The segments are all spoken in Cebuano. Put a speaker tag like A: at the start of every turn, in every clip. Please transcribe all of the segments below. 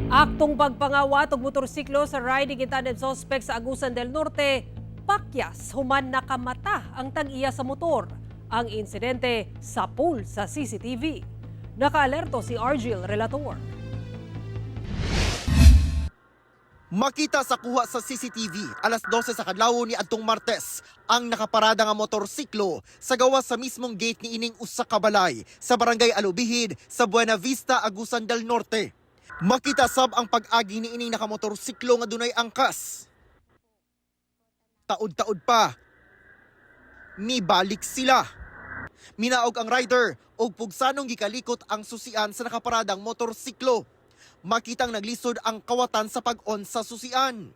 A: Aktong pagpangawat og motorsiklo sa riding in tandem suspect sa Agusan del Norte, pakyas human nakamata ang tag-iya sa motor. Ang insidente sapul sa CCTV. Nakaalerto si Argil Relator.
B: Makita sa kuha sa CCTV alas 12 sa kadlawon ni adtong Martes ang nakaparada nga motorsiklo sa gawas sa mismong gate ni ining usa ka balay sa Barangay Alubihid sa Buena Vista, Agusan del Norte. Makita sab ang pag-agi ni ining nakamotorsiklo nga dunay angkas. Taod-taod pa. Nibalik sila. Minaog ang rider og pugsanong gikalikot ang susian sa nakaparadang motorsiklo. Makitang naglisod ang kawatan sa pag-on sa susian.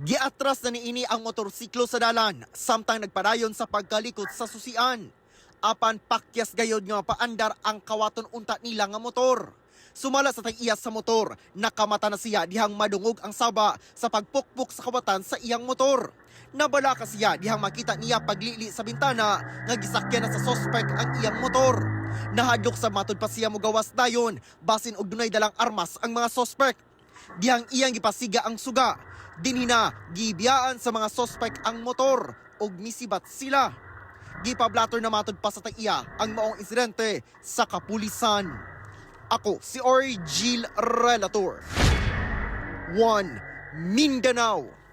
B: Giatras na niini ang motorsiklo sa dalan samtang nagpadayon sa pagkalikot sa susian. Apan pakyas gayod nga paandar ang kawaton unta nila nga motor. Sumala sa tag-iya sa motor, nakamata na siya dihang madungog ang saba sa pagpukpok sa kawatan sa iyang motor. Nabala ka siya dihang makita niya paglili sa bintana nga gisakyan na sa sospek ang iyang motor. Nahadlok sa matud pa siya mogawas dayon basin og dunay dalang armas ang mga sospek. Dihang iyang gipasiga ang suga. Dinhi na gibiyaan sa mga sospek ang motor ug misibat sila. Gipablator na matud pa sa tag-iya ang maong insidente sa kapulisan. Ako si Orgil Relator. 1 Mindanao.